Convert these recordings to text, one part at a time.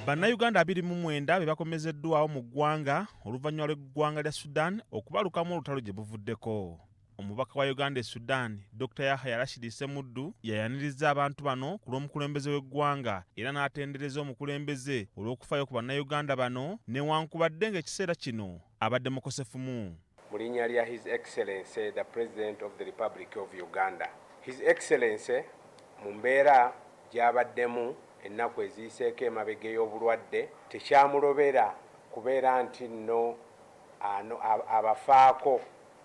Bannayuganda 29 be bakomezeddwawo mu ggwanga oluvannyuma lw'eggwanga lya Sudan okubalukamu olutalo gye buvuddeko. Omubaka wa Uganda e Sudan, Dr Yahaya Rashid Ssemuddu, yayaniriza abantu bano ku lw'omukulembeze w'eggwanga era n'atendereza omukulembeze olw'okufaayo ku Bannayuganda bano newankubadde ng'ekiseera kino abadde mukosefumu. Mu linnya lya His Excellency the President of the Republic of Uganda, His Excellency mu mbeera gy'abaddemu ennaku eziyiseeko emabega ey'obulwadde, tekyamulobera kubeera nti nno ano abafaako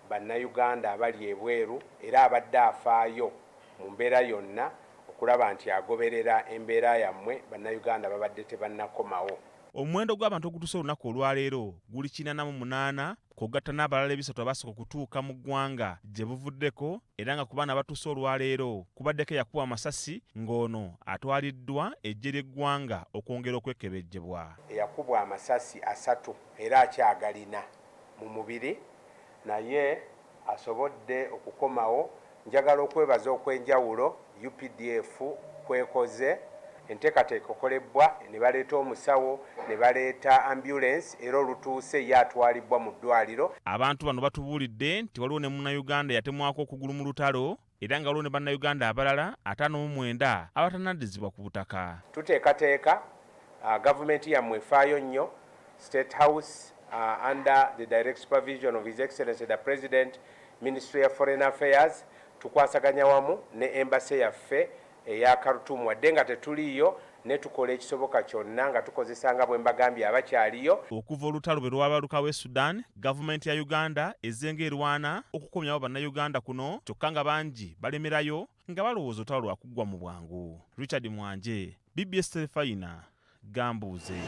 Bannayuganda abali ebweru era abadde afaayo mu mbeera yonna okulaba nti agoberera embeera yammwe Bannayuganda babadde tebannakomawo. Omuwendo gw'abantu ogutuuse olunaku olwaleero guli 88 kw'ogatta n'abalala 300 abaasooka okutuuka mu ggwanga gye buvuddeko, era nga ku baana abatuuse olwaleero kubaddeko eyakubwa amasasi ng'ono atwaliddwa eggye ly'eggwanga okwongera okwekebejjebwa. Eyakubwa amasasi asatu era akyagalina mu mubiri naye asobodde okukomawo. Njagala okwebaza okw'enjawulo UPDF kwekoze, enteekateeka ekolebbwa ne baleeta omusawo ne baleeta ambulance era olutuuse ye atwalibbwa mu ddwaliro. Abantu bano batubuulidde nti waliwo ne Munnayuganda eyatemwako okugulu mu lutalo era nga waliwo ne Bannayuganda abalala 59 abatannaddizibwa ku butaka. Tuteekateeka, gavumenti yammwe efaayo nnyo, State House under the direct supervision of His Excellency the President, Ministry ya Foreign Affairs, tukwasaganya wamu ne embassy yaffe eya Khartoum, wadde nga tetuliiyo ne tukola ekisoboka kyonna nga tukozesa nga bwe mbagambye abakyaliyo. Okuva olutalo bwe lwabalukawo e Sudan, gavumenti ya Uganda ezze ng'erwana okukomyawo Bannayuganda kuno, kyokka nga bangi balemerayo nga balowooza olutalo lwakuggwa mu bwangu. Richard Mwanje, BBS Terefayina, Gambuuze.